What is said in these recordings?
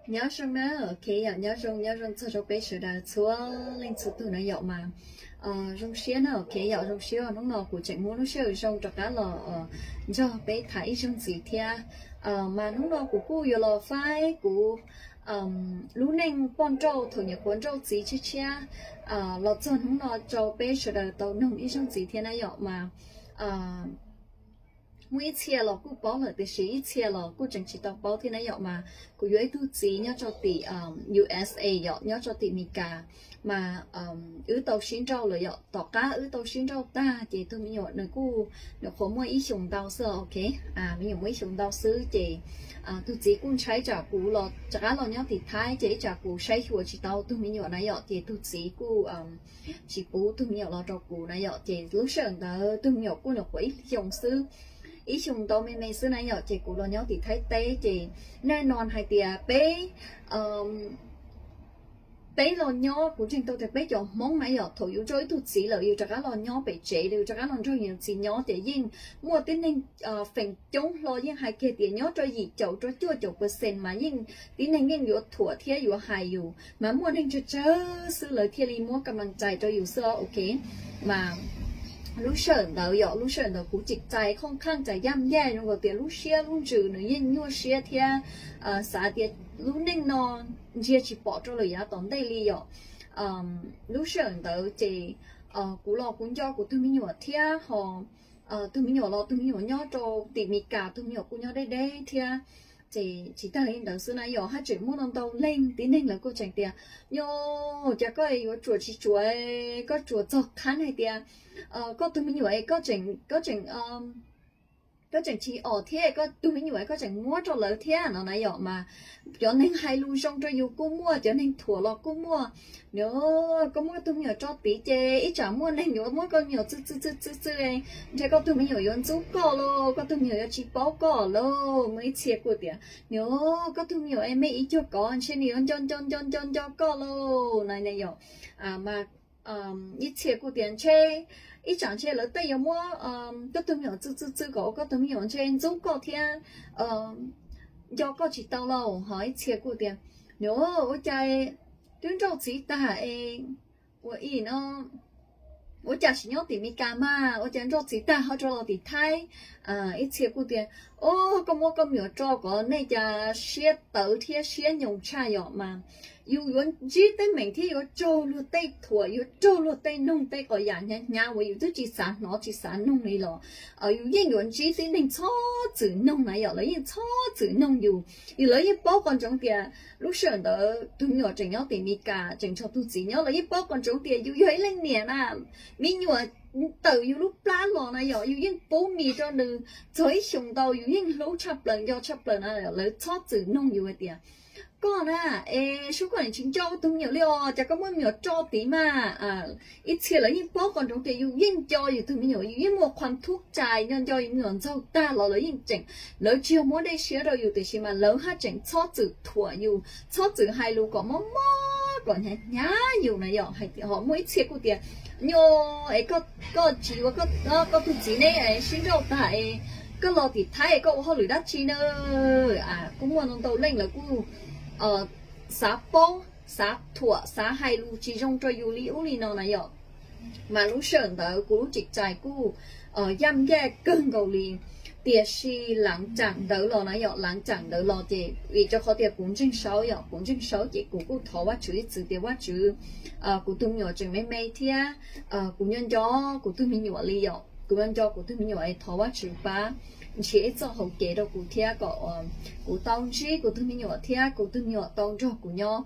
Nyob zoo na, ok yom, nyob zoo nyob zoo txog rau peb sawv daws txhua leej txhua tus na yom mas. Zoo siab na, ok yom, zoo siab hnub no kuv tseem muab lub sij hawm zoo rov qab los nrog peb tham ib zaug ntxiv thiab. Mas hnub no kuv kuj yuav los faib kuv lub neej poj nrauj thaum nyuam qhuav nrauj txiv tshiab tshiab los txog hnub no rau peb sawv daws tau noog ib zaug ntxiv thiab na yom mas. Muaj ib txhia los kuj paub lawm tiam sis ib txhia los kuj tseem tsis tau paub thiab na yom mas. Kuv yuav ib tug txiv nyob rau tim U S A yom, nyob rau tim Meskas mas wb tau sib nrauj lawm yom. Tom qab wb tau sib nrauj tag ces tus me nyuam nws kuj nyuam qhuav muaj ib xyoos ntau xwb, ok, me nyuam muaj ib xyoos ntau xwb ces tus txiv kuj ntshai tsam kuv los rov qab los nyob tim Thaib ces ib tsam kuv saib xyuas tsis tau tus me nyuam na yom, ces tus txiv kuj tsis pub tus me nyuam los rau kuv na yom. Ces lub sij hawm ntawd tus me nyuam kuj nyuam qhuav ib xyoos xwb, ib xyoos ntau me me xwb na yom, ces kuv los nyob tim Thaib teb ces nej no hais tias peb peb los nyob, kuv ntseeg tau tias peb cov Hmoob na yom, thaum yus nrauj ib tug txiv lawm yus rov qab los nyob pem tsev, yus rov qab los nrog yus txiv nyob ces yeej muaj tib neeg feem coob hlo yeej hais kiag tias nyob rau yim caum rau cuaj caum percent mas yeej tib neeg yeej yuav thuam thiab yuav hais yus, mas muaj neeg tsawg tsawg xwb lawv thiaj li muab ka mlees tais rau yus xwb, ok. Mas lub sij hawm ntawd yom, lub sij hawm ntawd kuv tseem txais khoom kheej txais yaj yaj zoo nkaus tias lub siab lub ntsws nws yeej nyuaj siab thiab xav tias lub neej no ntsia tsis pom rau lawm yav tom ntej li yom. Lub sij hawm ntawd ces kuv los kuv nco kuv tus me nyuam thiab ho tus me nyuam los tus me nyuam nyob rau tim Meskas, tus me nyuam kuj nyob deb deb thiab. Ces tsis tag li ntawd xwb na yom, haj tseem muaj ntau ntau leej tib neeg lawv kuj tseem tias, Nyob, cas koj yuav tsuam tsis tsuam, koj tsuam txog qhov hais tias koj tus me nyuam es koj tseem, koj tseem, koj tseem tsis om thiab koj tus me nyuam koj tseem muab rau lawv thiab no na yom. Mas cov neeg hais lus zoo rau yus kuj muaj, cov neeg thuam los kuj muaj. Nws, koj muab koj tus me nyuam tso tid ces ib tsam muaj neeg yuav muab koj me nyuam txwb txwb txwb txwb txwb, ntshe koj tus me nyuam yuav ntxub koj lauj, koj tus me nyuam yuav tsis paub koj lauj. Muaj ib txhia kuj tias, Nws, koj tus me nyuam es me ib cuag kov ntshe nws yuav nco nco nco nco nco koj lauj na yom. Mas ib txhia kuj tias ntshe ib tsam ntshe lawv tej yuav muab koj tus me nyuam txwb txwb txwb kom ua koj tus me nyuam ntshe ntxub koj thiab nco koj tsis tau lauj. Ho ib txhia kuj tias, Nws, ua cas twb nrauj txiv tag es ua ib no ua cas tsis nyob tim Meskas mas ua cas nrauj txiv tag ho rov los tim Thaib? Ib txhia kuj tias, O, koj muab koj me nyuam tso kom nej cas siab tawv thiab siab nyoos tshaj yom. Mas yus yuav ntsib teeb meem thiab yuav raug luag tej thuam, yuav raug luag tej noog tej qhov yam hnyav hnyav uas yus twb tsis xav hnov tsis xav noog li los yus yeej yuav ntsib tib neeg txhob txwm noog na yom, lawv yeej txhob txwm noog yus. Yus, lawv yeej paub qhov ntsoov tias lub sij hawm ntawd tus me nyuam tseem nyob tim Meskas tseem nrog tus txiv nyob, lawv yeej paub qhov ntsoov tias yus yog ib leej niam na, me nyuam tawm yus lub plab los na yom, yus yeej pub mis rau nws txog ib xyoos ntau, yus yeej hlub tshaj plaws nco tshaj plaws na, lawv txhob txwm noog yus hais tias, Koj na, es sub koj niam tsis nco tus me nyuam li os, cas koj muab me nyuam tso tid mas? Ib txhia lawv yeej paub qhov ntsoov tias yus yeej nco yus tus me nyuam, yus yeej muaj qhuas thub cais nco nco yus me nyuam ntxaug tag los lawv yeej tseem, lawv tsis yog muab dej siab rau yus tiam sis mas lawv haj tseem txhob txwm thuam yus, txhob txwm hais lus kom mob mob kom hnyav hnyav yus na yom. Ho muaj ib txhia kuj tias, Nyob es koj tsis yuav koj tus txiv neb sib nrauj tag es koj los tim Thaib koj ua hauj lwm dab tsi na? Kuj muaj ntau ntau leej lawv kuj xav paub, xav thuam, xav hais lus tsis zoo rau yus li ub li no na yom. Mas lub sij hawm ntawd kuv lub txim txais kuj yaj yaj kawg nkaus li. Tiam sis lav tsam ntawd los na yom, lav tsam ntawd los ces vim rau qhov tias kuv ntseeg saub yom, kuv ntseeg saub ces kuv kuj thov Vajtswv ib txwm tias Vajtswv, kuv tus me nyuam tseem me me thiab, kuv nco nco kuv tus me nyuam li yom, kuv nco nco kuv tus me nyuam es thov Vajtswv pab nrhiav ib txoj hauv kev rau kuv thiab kom kuv tau ntsib kuv tus me nyuam thiab kuv tus me nyuam tau nrog kuv nyob.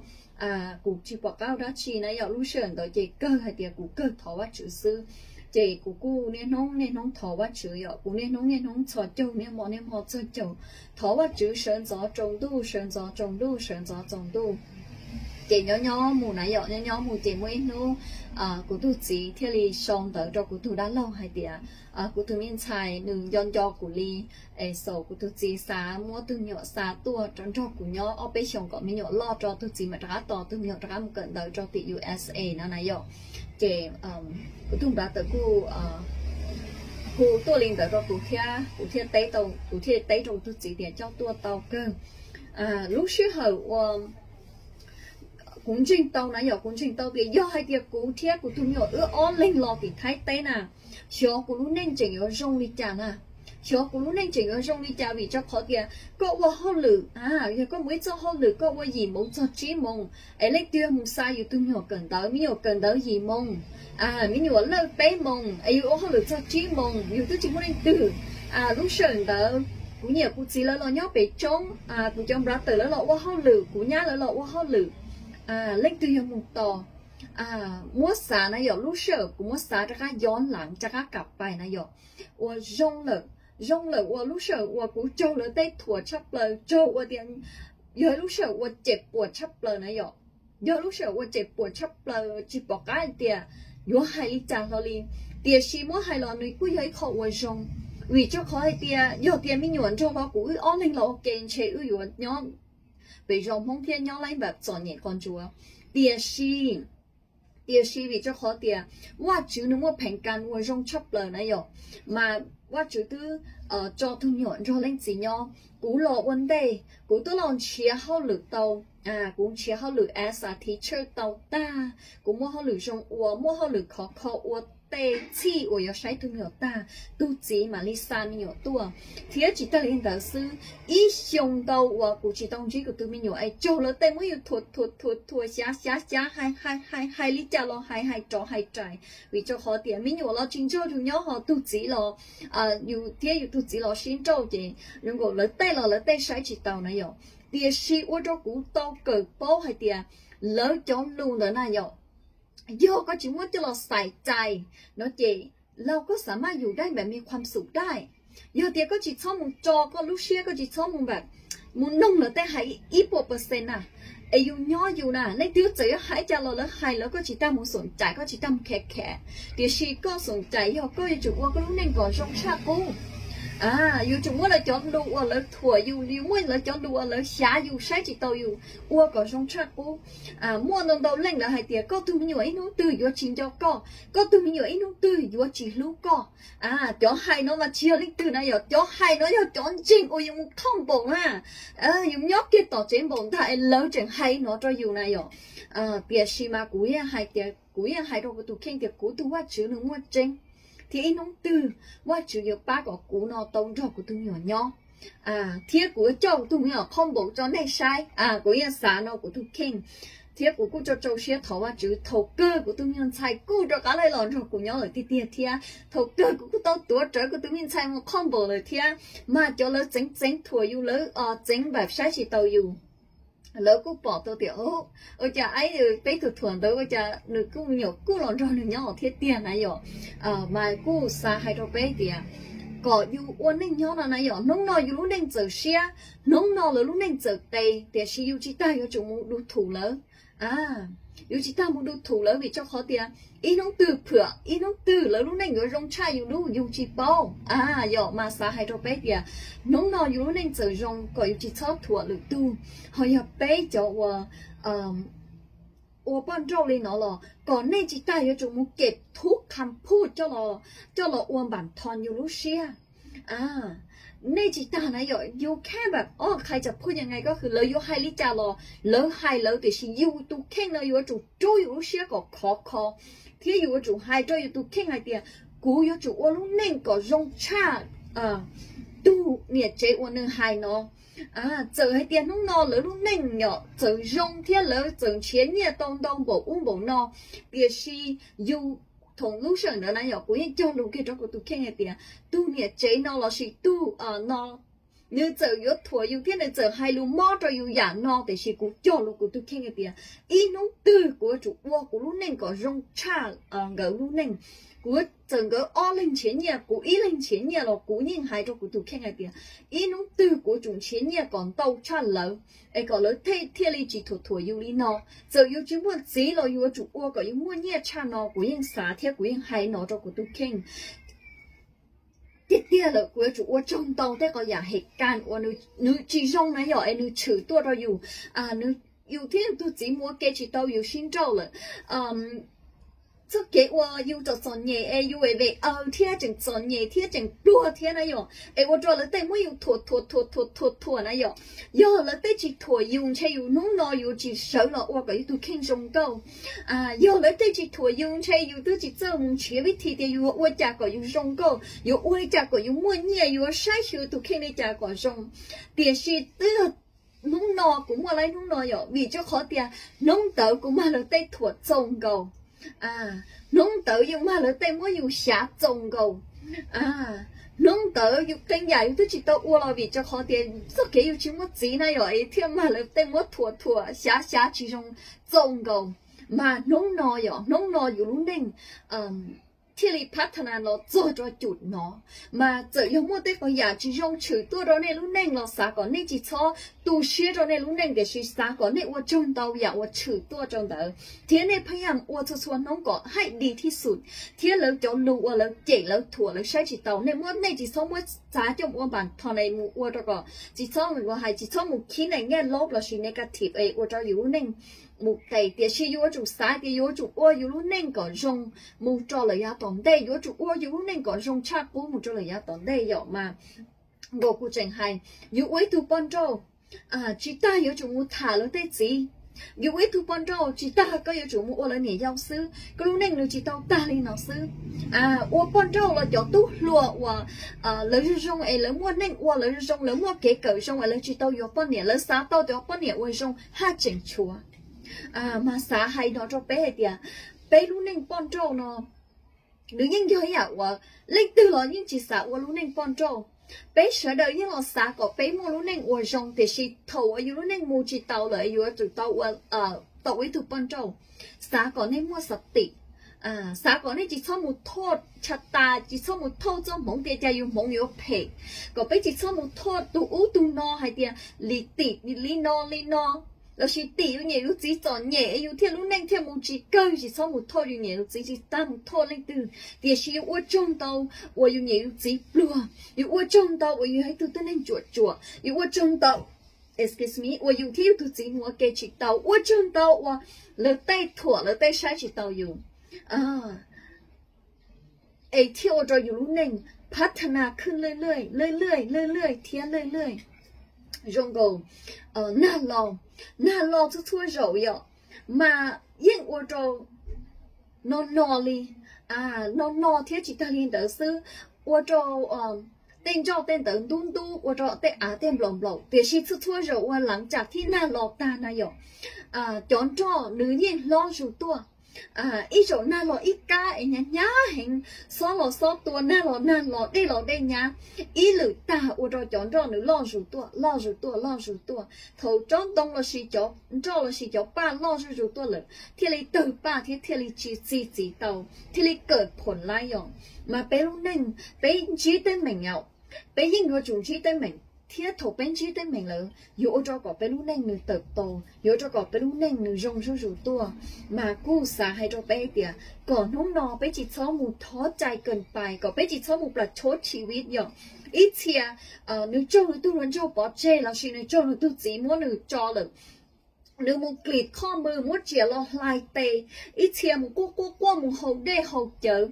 Kuv tsis pom qab ua dab tsi na yom, lub sij hawm ntawd ces kawg hais tias kuv kawg thov Vajtswv xwb. Ces kuv kuj niaj hnub niaj hnub thov Vajtswv yom, kuv niaj hnub niaj hnub txhos caug, niaj hmo niaj hmo txhos caug, thov Vajtswv sawv ntxov tsaus ntuj, sawv ntxov tsaus ntuj, sawv ntxov tsaus ntuj. Ces nyob nyob mus na yom, nyob nyob mus ces muaj ib hnub kuv tus txiv thiaj li sau ntawv rau kuv tus dab laug hais tias kuv tus me ntxhais nws nco nco kuv li, es xav, kuv tus txiv xav muab tus me nyuam xa tuaj rau nrog kuv nyob ob peb xyoos kom me nyuam loj rau tus txiv mam rov qab tos tus me nyuam rov qab mus kawm ntawv rau tim U S A no na yom. Ces kuv tus npawg tawm kuj hu tuaj li ntawd rau kuv thiab, kuv thiaj teb tau, kuv thiaj teb rau kuv tus txiv tias coj tuaj tau kawg. Lub sij hawm uas kuv ntseeg tau na yom, kuv ntseeg tau tias yog hais tias kuv thiab kuv tus me nyuam wb ob leeg los tim Thaib teb na, xyov kuv lub neej tseem yuav zoo li cas na. Xyov kuv lub neej tseem yuav zoo li cas vim rau qhov tias koj ua hauj lwm, yog koj mus ib txoj hauj lwm koj ua yim moos txog tsib moos, es leej twg mus xa yus tus me nyuam kawm ntawv, me nyuam kawm ntawv yim moos, me nyuam lawj peb moos, es yus ua hauj lwm txog tsib moos, yus twb tsis muaj leej twg. Lub sij hawm ntawd kuv niam kuv txiv lawv los nyob pem roob, kuv cov brother lawv los ua hauj lwm, kuv nyab lawv los ua hauj lwm, leej twg yog mus tos. Muab xav na yom, lub sij hawm kuv muab xav rov qab yov lees rov qab kam pais na yom, uas zoo lawm, zoo lawm uas lub sij hawm uas kuv raug lawv tej thuam tshaj plaws, raug ua tias yog lub sij hawm uas cem puam tshaj plaws na yom, yog lub sij hawm uas cem puam tshaj plaws tsis pom qab hais tias yuav hais li cas hlo li. Tiam sis muab hais los nws kuj yog ib qho uas zoo, vim rau qhov hais tias yog tias me nyuam nrog los kuv wb ob leeg los ua ke ntshe wb yuav nyob pem zos Hmoob thiab nyob laib npam txom nyem qos ntsuav. Tiam sis, tiam sis vim rau qhov tias Vajtswv nws muaj pheem kas uas zoo tshaj plaws na yom, mas Vajtswv twb tso tus me nyuam nrog leej txiv nyob. Kuv los ua ntej kuv twb los nrhiav hauj lwm tau, kuv nrhiav hauj lwm as a teacher tau tag, kuv muaj hauj lwm zoo ua, muaj hauj lwm khov kho ua tej txhij uas yuav saib tus me nyuam tag, tus txiv mam li xa me nyuam tuaj. Thiab tsis tag li ntawd xwb, ib xyoo ntau uas kuv tsis tau ntsib kuv tus me nyuam es raug lawv tej muab yus thuam thuam thuam thuam xyav xyav xyav, hais hais hais hais li cas los hais hais rov hais rais, vim rau qhov tias me nyuam los tsis nrog yus nyob ho tus txiv los, yus thiab yus tus txiv los sib nrauj ces zoo nkaus lawv tej los lawv tej saib tsis taus na yom. Tiam sis ua rau kuv tau kawm paub hais tias lawv cov lus ntawd na yom, yog koj tsis muab coj los xais cai no ces los koj xav maj yus dai npam me khuam xum dai. Yog tias koj tsis txhob mus tso koj lub siab, koj tsis txhob mus npam mus noog lawv tej hais ib puas percent na, es yus nyob yus na, leej twg txawm yuav hais cas los lawv hais lawv, koj tsis tas mus xoom cais, koj tsis tas mus khev khev. Tiam sis koj xoom cais yog koj yuav tsum ua koj lub neej kom zoo tshaj qub. Yuav tsum muab lawv cov lus uas lawv thuam yus, yus muab lawv cov lus uas lawv xyav yus saib tsis taus yus ua kom zoo tshaj qub. Muaj ntau ntau leej lawv hais tias koj tus me nyuam ib hnub twg yuav tsis nco koj, koj tus me nyuam ib hnub twg yuav tsis hlub koj. Cov hais no mas tsis yog leej twg na yom, cov hais no yog cov ntseeg uas yus mus khauj npaum na, yus nyob kiag tom tsev npaum ntag es lawv tseem hais no rau yus na yom. Tiam sis mas kuv yeej hais tias, kuv yeej hais rau kuv tus kheej tias kuv tus Vajtswv nws muaj tseeb, thiab ib hnub twg Vajtswv yuav pab kom kuv no tau nrog kuv tus me nyuam nyob, thiab kuv yuav coj kuv tus me nyuam khauj npaum rau nej saib. Kuv yeej xav no kuv tus kheej, thiab kuv kuj rau rau siab thov Vajtswv thaum kawg kuv tus me nyuam ntxhais kuj rov qab los nrog kuv nyob lawm tiag tiag thiab. Thaum kawg kuv kuj tau tuav rawv kuv tus me ntxhais mus khauj npaum lawm thiab, mas cov lawv txeev txeev thuam yus, lawv txeev npam saib tsis taus yus. Lawv kuj pom tau tias ua cas aib peb tus thuam ntawd ua cas nws kuj me nyuam kuj los nrog nws nyob thiab tiag na yom. Mas kuj xav hais rau peb tias kom yus ua neej nyob no na yom, hnub no yus lub neej txawm siab, hnub no lawv lub neej txawm qes, tiam sis yus tsis tas yuav tsum mus du thum lawv. Yus tsis tas mus du thum lawv vim rau qhov tias ib hnub twg phwam ib hnub twg lawv lub neej yuav zoo tshaj yus lub yus tsis paub. Yog mas xav hais rau peb tias hnub no yus lub neej txawm zoo kom yus tsis txhob thuam lwm tus. Ho yog peb cov uas ua poj nrauj li no los kom nej tsis tas yuav tsum mus kem thub kham phuj coj los ua npam thon yus lub siab. Nej tsis tas na yom, yus kheej npam ob qhais tsam phuj yas nais ko hws lawv yuav hais li cas los lawv hais lawv, tiam sis yus tus kheej no yuav tsum rub yus lub siab kom khov kho, thiab yus yuav tsum hais rau yus tus kheej hais tias kuv yuav tsum ua lub neej kom zoo tshaj tug niam tsev uas nws hais no. Txawm hais tias hnub no lawv lub neej yom txawm zoo thiab lawv txawm nrhiav nyiaj tau ntau npaum ub npaum no, tiam sis yus thaum lub sij hawm ntawd na yom kuv yeej cog lus kiag rau kuv tus kheej hais tias tug niam tsev no lossis tug no nws txawm yuav thuam yus thiab nws txawm hais lus mob rau yus yam no, tiam sis kuv cog lus kuv tus kheej hais tias ib hnub twg kuv yuav tsum ua kuv lub neej kom zoo tshaj nkawd lub neej. Kuv txawm nkawd ob leeg nrhiav nyiaj, kuv ib leeg nrhiav nyiaj los kuv yeej hais rau kuv tus kheej hais tias ib hnub twg kuv yuav tsum nrhiav nyiaj kom ntau tshaj lawv, es kom lawv thiaj li tsis thuam thuam yus li no. Txawm yus tsis muaj txiv los yus yuav tsum ua kom yus muaj nyiaj tshaj no, kuv yeej xav thiab kuv yeej hais no rau kuv tus kheej. Tiag tiag lawm kuv yuav tsum ua tsaug ntau tej qhov yam hem kas uas nws tsis zoo na yom, es nws tshwm tuaj rau yus, yus thiab yus tus txiv mus ua ke tsis tau yus sib nrauj lawm. txoj kev uas yus tseem txom nyem es yus vem vem aws thiab tseem txom nyem thiab tseem pluag thiab na yom, es ua rau lawv tej muab yus thuam thuam thuam thuam thuam thuam na yom. Yog lawv tej tsis thuam yus ntshe yus hnub no yuav tsis sawv los ua kom yus tus kheej zoo nkauj. Yog lawv tej tsis thuam yus ntshe yus twb tsis txawj mus nrhiav vib thi tias yus yuav ua cas kom yus zoo nkauj, yuav ua li cas kom yus muaj nyiaj, yuav saib xyuas tus kheej li cas kom zoo. Tiam sis twb yog hnub no kuv muaj laib hnub no yom, vim rau qhov tias hnub ntawd kuv mag lawv tej thuam txaus nkaus. Hnub ntawd yus mag lawv tej muab yus xyav txaus nkaus. Hnub ntawd yus qee yam yus twb tsis tau ua los vim rau qhov tias txoj kev yus tsis muaj txiv na yom, es thiaj mag lawv tej muab thuam thuam xyav xyav tsis zoo txaus nkaus. Mas hnub no yom, hnub no yus lub neej thiaj li phav tha na los txog rau cum no. Mas txawm yog muaj tej qhov yam tsis zoo tshwm tuaj rau nej lub neej los xav kom nej tsis txhob tu siab rau nej lub neej, tiam sis xav kom nej ua tsaug ntau yam uas tshwm tuaj rau ntawd, thiab nej pheej yam ua txhua txhua hnub kom haij di thib xum, thiab lawv cov lus uas lawv cem lawv thuam lawv saib tsis taus, nej muab, nej tsis txhob muab txav coj mus ua npas thos na mus ua rau kom tsis txhob mus hais, tsis txhob mus khib nees nyiaj laub lossis negative es ua rau yus lub neej mus qes. Tiam sis yuav tsum xav tias yuav tsum ua yus lub neej kom zoo mus rau lawm yav tom ntej, yuav tsum ua yus lub neej kom zoo tshaj qub mus rau lawm yav tom ntej yom. Mas nkaus kuv tseem hais, yus ua ib tug poj nrauj, tsis tas yuav tsum mus tham lawv tej txiv. Yus ua ib tug poj nrauj tsis tas koj yuav tsum mus ua lawv niam yau xwb, koj lub neej nws tsis tau tag li no xwb. Ua poj nrauj los cov tub hluas uas lawv zoo zoo es lawv muaj neej ua, lawv zoo zoo, lawv muaj kev kawm zoo es lawv tsis tau yuav poj niam, lawv xav tau cov poj niam uas zoo haj tseem tshuav. Mas xav hais no rau peb hais tias peb lub neej poj nrauj no nws yeej yog ib yam uas leej twg los yeej tsis xav ua lub neej poj nrauj. Peb sawv daws yeej los xav kom peb muaj lub neej uas zoo, tiam sis thaum uas yus lub neej mus tsis tau lawm yuav tsum tau ua, tau ua ib tug poj nrauj. Xav kom nej muaj xov tim, xav kom nej tsis txhob mus thauj tsha tas, tsis txhob mus thauj txoj hmoov tias cas yus hmoov yuav phem, kom peb tsis txhob mus thauj tus ub tus no hais tias lim tim li no li no, lossis tim yus niam yus txiv txom nyem yus thiaj lub neej thiaj mus tsis kawg. Tsis txhob mus thauj yus niam yus txiv, tsis tas mus thauj leej twg, tiam sis yuav ua tsaug ntau uas yus niam yus txiv pluag, yus ua tsaug ntau uas yus yog ib tug tib neeg ruam ruam, yus ua tsaug ntau, excuse me, uas yus thiab yus tus txiv mus ua ke tsis tau, ua tsaug ntau uas lawv tej thuam lawv tej saib tsis taus yus, es thiaj ua rau yus lub neej phav tha na khwj lwj lwj lwj lwj lwj lwj thiab lwj lwj. Zoo nkaus nag los, nag los txhua txhua zaus yom, mas yeej ua rau no no li, no no thiab tsis tag li ntawd xwb, ua rau tej nroj tej ntawd ntub ntub, ua rau tej av tej nplaum nplaum. Tiam sis txhua txhua zaus uas leej tsam thib nag los tag na yom, cov nroj nws yeej hlob zus tuaj. Ib zaug nag los ib kab es hnyav hnyav heev, xob los xob tua, nag los nag los, dej los dej nyab, ib lwm tag ua rau cov nroj nws loj zus tuaj, loj zus tuaj, loj zus tuaj. Thaum tsob ntoo lossis cov nroj lossis cov paj loj zuj zus tuaj lawm thiaj li tawg paj thiab thiaj li tsis txi txiv tau, thiaj li kawm phom laib yom. Mas peb lub neej peb ntsib teeb meem yom, peb yeej yuav tsum ntsib teeb meem, thiab thaum peb ntsib teeb meem lawm yuav ua rau kom peb lub neej nws tawm tau, yuav ua rau kom peb lub neej nws zoo zuj zus tuaj. Mas kuj xav hais rau peb tias kom hnub no peb tsis txhob mus thov cai kees pais, kom peb tsis txhob mus plam chob tshis vib yom. Ib txhia nws raug nws tug hluas nraug pov tseg lossis nws raug nws tug txiv muab nws tso lawm, nws mus klim qhoj mws muab riam los hlais tes, ib txhia mus quaj quaj quaj mus haus dej haus cawv,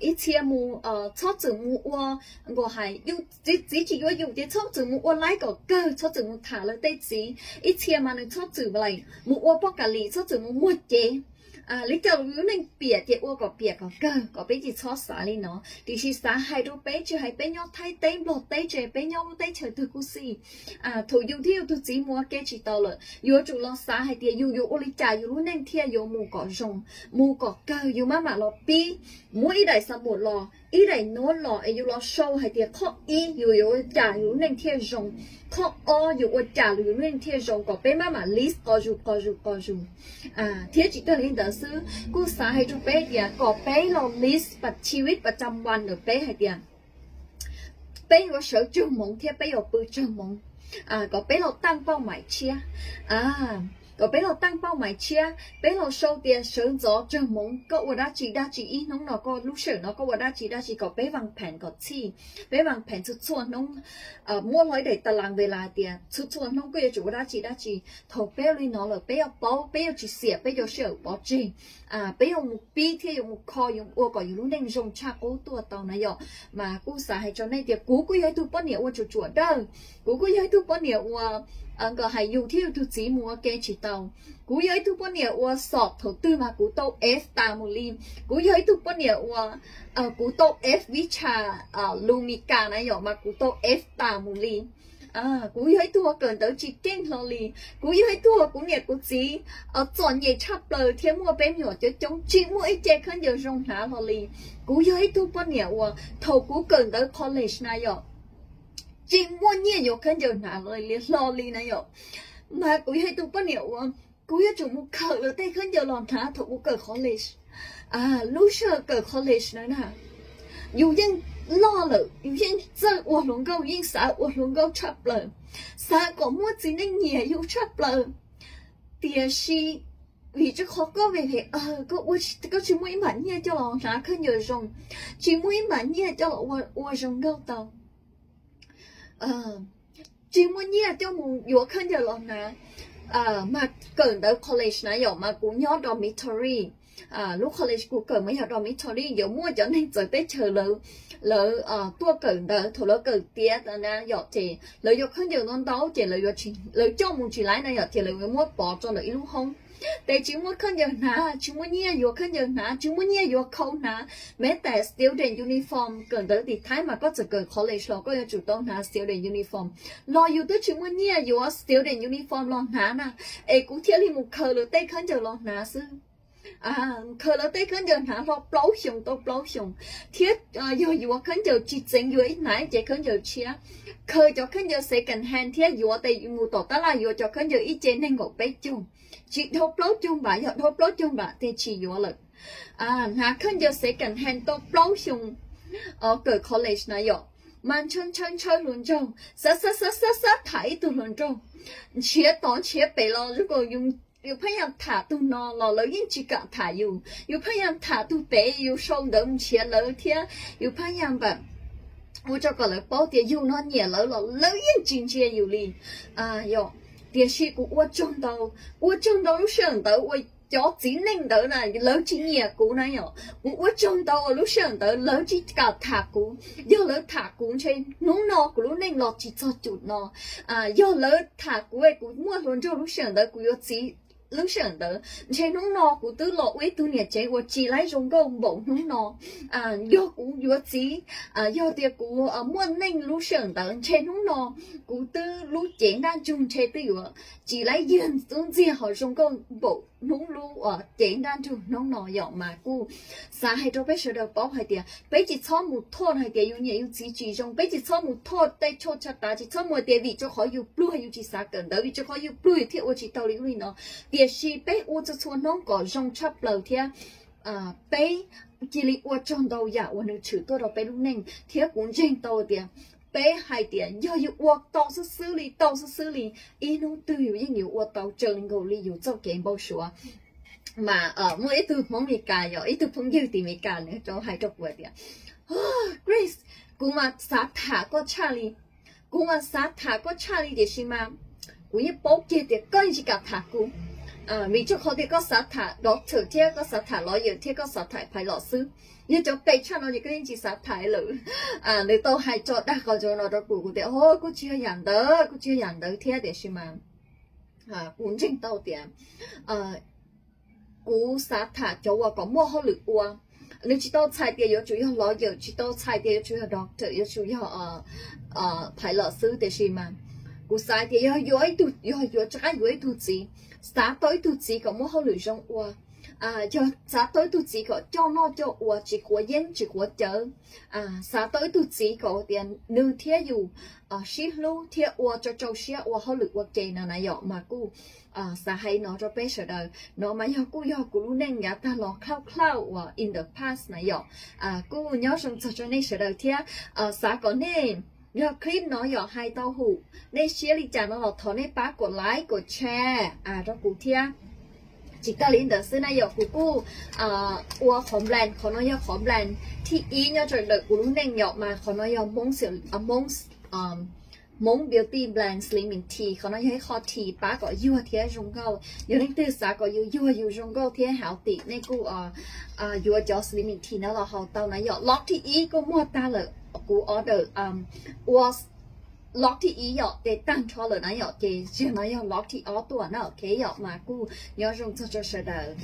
ib txhia mus txhob txwm mus ua, nkaus hais yus txiv tsis yuav yus ces txhob txwm mus ua laib kom kawg, txhob txwm mus tham lawv tej txiv, ib txhia mas nws txhob txwm mus ua poj kam lim, txhob txwm mus muag cev. Li cas los yus lub neej piam ces ua kom piam kom kawg, kom peb tsis txhob xav li no. Tiam sis xav hais rau peb, tsis hais peb nyob Thaib teb Nplog teb tse, peb nyob lub teb chaws twg kuj xij, thaum yus thiab yus tus txiv mus ua ke tsis tau lawm, yuav tsum los xav hais tias yus yuav ua li cas yus lub neej thiaj yuav mus kom zoo, mus kom kawg, yus maj mam los pib, muab ib daim xab npum los, ib daim nuav los es yus los sau hais tias qhov ib yus yuav ua cas yus lub neej thiaj zoo, qhov ob yus ua cas yus lub neej thiaj zoo, kom peb maj mam list qo zus qo zus qo zus. Thiab tsis tag li ntawd xwb, kuj xav hais rau peb tias kom peb los list pab tshis vib pab tsam vas ntawm peb hais tias peb yuav sawv tsawg hmoov thiab peb yuav pw tsawg hmoov, kom peb los taaj pauj maim tshiab. kom peb los teej pauj mais tshiab, peb los sau tias sawv ntxov tsawg hmoov koj ua dab tsi dab tsi, ib hnub no koj lub sij hawm no koj ua dab tsi dab tsi, kom peb vaj pheem kom txhij, peb vaj pheem txhua txhua hnub, muab hlo ib daim ta las ve las tias txhua txhua hnub koj yuav tsum ua dab tsi dab tsi. Thaum peb ua li no lawm peb yuav paub, peb yuav tsis xiam peb cov sij hawm pov tseg, peb yuav mus pib thiab yuav mus kho yuav ua kom yus lub neej zoo tshaj qub tuaj tau na yom. Mas kuj xav hais rau nej tias kuv kuj yog ib tug poj niam ua tsuam tsuam dawj, kuv kuj yog ib tug poj niam uas nkawd hais yus thiab yus tus txiv mus ua ke tsis tau. Kuv yog ib tug poj niam uas xom thaum twg mas kuv tau F tas mus li. Kuv yog ib tug poj niam uas kuv tau F vib tsha lus Mis Kas na yom, mas kuv tau F tas mus li. Kuv yog ib tug uas kawm ntawv tsis keej hlo li. Kuv yog ib tug uas kuv niam kuv txiv txom nyem tshaj plaws thiab muaj peb me nyuam coob coob, tsis muaj ib ce khaub ncaws zoo hnav hlo li. Kuv yog ib tug poj niam uas thaum kuv kawm ntawv college na yom, tsis muaj nyiaj yuav khaub ncaws hnav hlo li na yom. Mas kuv yog ib tug poj niam uas kuv yuav tsum mus khaws lawv tej khaub ncaws los hnav thaum kuv kawm college. Lub sij hawm kawm college na na, yus yeej loj lawm, yus yeej txawj ua hluas nkauj, yeej xav ua hluas nkauj tshaj plaws, xav kom muaj txiv neej nyiam yus tshaj plaws. Tiam sis vim rau qhov koj ve ve, koj tsis muaj ib npam nyiaj coj los hnav khaub ncaws zoo, tsis muaj ib npam nyiaj coj los ua zoo nkauj tau, tsis muaj nyiaj coj mus yuav khaub ncaws los hnav. Mas kawm ntawv college na yom, mas kuv nyob dormitory. Lub college kuv kawm mas yog dormitory, yuav muaj cov neeg txawv teb chaws lawv, lawv tuaj kawm ntawv, thaum lawv kawm tiav tas na yom, ces lawv yuav khaub ncaws ntau ntau ces lawv coj mus tsis laib na yom, ces lawv yuav muab pov rau lawv ib lub hoob. Ces tsis muaj khaub ncaws hnav, tsis muaj nyiaj yuav khaub ncaws hnav, tsis muaj nyiaj yuav khau hnav. Meb tas student uniform, kawm ntawv tim Thaib mas koj txawm kawm college los koj yuav tsum tau hnav student uniform. Los yus twb tsis muaj nyiaj yuav student uniform los hnav na, es kuv thiaj li mus khaws lawv tej khaub ncaws los hnav xwb. Khaws lawv tej khaub ncaws hnav hlo plaub xyoos tau plaub xyoos, thiab yog yuav khaub ncaws tsis txeev yuav ib hnav ib ce khaub ncaws tshiab. Khaws cov khaub ncaws second hand thiab yuav tes mus tom tab laj yuav cov khaub ncaws ib ce nees nkaum peb caug, tsis dhau plaub caug npam, yog dhau plaub caug npam tes tsis yuav lawm. Hnav khaub ncaws second hand tau plaub xyoos kawm college na yom, mas ntshaw ntshaw ntshaw hluas nraug, xav xav xav xav xav tham ib tug hluas nraug, nrhiav tod nrhiav pem los zoo nkaus yus pheej yam tham tus no los lawv yeej tsis kam tham yus, yus pheej yam tham tus pem yus sau ntawv mus nrhiav lawv thiab yus pheej yam npam ua rau kom lawv paub tias yus no nyiam lawv los lawv yeej tsis ntsia yus li. Yog, tiam sis kuv ua tsaug ntau, ua tsaug ntau lub sij hawm ntawd uas cov txiv neej ntawd na lawv tsis nyiam kuv na yom. Kuv ua tsaug ntau uas lub sij hawm ntawd lawv tsis kam tham kuv, yog lawv tham kuv ntshe hnub no kuv lub neej los tsis txog cum no. Yog lawv tham kuv es kuv muaj hluas nraug lub sij hawm ntawd kuv yuav txiv, lub sij hawm ntawd ntshe hnub no kuv twb los ua ib tug niam tsev uas tsis laib zoo nkauj npaum hnub no. Yog kuv yuav txiv, yog tias kuv muaj neej lub sij hawm ntawd ntshe hnub no kuv twb lub cev nraj ntsug ntshe twb yuav tsis laib yag tub ntxiag ho zoo nkauj npaum hnub lub cev nraj ntsug hnub no yom. Mas kuj xav hais rau peb sawv daws paub hais tias peb tsis txhob mus thoj hais tias yus niam yus txiv tsis zoo, peb tsis txhob mus thoj tej tshuaj tshaj tav, tsis txhob mus tias vim rau qhov yus pluag yus tsis xav kawm ntawv, vim rau qhov yus pluag yus thiaj ua tsis tau li ub li no. Tiam sis peb ua txhua txhua hnub kom zoo tshaj plaws thiab peb cia li ua tsaug ntau yam uas nws tshwm tuaj rau peb lub neej, thiab kuv ntseeg tau tias peb hais tias yog yus ua tau xwb xwb li, tau xwb xwb li, ib hnub twg yus yeej yuav ua tau raws li nkaus li yus txoj kev npau suav. Mas muaj ib tug Hmoob Meskas, yog ib tug phooj ywg tim Meskas, nws rov hais rau kuv tias, Grace, kuv mas xav tham koj tshaj li, kuv mas xav tham koj tshaj li tiam sis mas kuv yeej paub kiag tias koj yeej tsis kam tham kuv, vim rau qhov tias koj xav tham doctor thiab koj xav tham lawyer thiab koj xav tham pilot xwb. Yog cov pem tshaj no ces koj yeej tsis xav tham lawm. Nws tau hais tso dag qhov no rau kuv, kuv tias kuj tsis yog yam ntawd, kuj tsis yog yam ntawd thiab, tiam sis mas kuv ntseeg tau tias kuv xav tham cov uas kom muaj hauj lwm ua. Nws tsis tau txhais tias yuav tsum yog lawyer, tsis tau txhais tias yuav tsum yog doctor, yuav tsum yog pilot xwb, tiam sis mas kuv xav tias yog yuav ib tug, yog yuav rov qab yuav ib tug txiv, xav tau ib tug txiv kom muaj hauj lwm zoo ua, yog xav tau ib tug txiv kom coj noj coj ua tsis quav yeeb tsis quav cawv, xav tau ib tug txiv kom tias nws thiab yus sib hlub thiab ua rau rau siab ua hauj lwm ua ke no na yom. Mas kuj xav hais no rau peb sawv daws no mas yog kuj yog kuv lub neej yav tag los cloud cloud uas in the past na yom. Kuj nyob zoo txog rau nej sawv daws thiab xav kom nej Yog clip no yog hais tau hum nej siab li cas no los thov nej pab kom like kom share rau kuv thiab. Tsis tas li ntawd xwb na yom, kuv kuj ua qhov brand, qhov no yog qhov brand thib ib nyob rau ntawm kuv lub neej yom, mas qhov no yog Hmoob, Hmoob Beauty brand Slimming Tea. Qhov no yog ib qho tea pab kom yuag thiab zoo nkauj. Yog leej twg xav kom yus yuag yus zoo nkauj thiab healthy, nej kuj yuav cov Slimming Tea no los haus tau na yom. Lot thib ib kuj muag tag lawm, kuv order ua lot thib ib yom, ces tag nrho lawm na yom, ces zaum no yog lot thib ob tuaj na, ok yom, mas kuj nyob zoo txog rau sawv daws.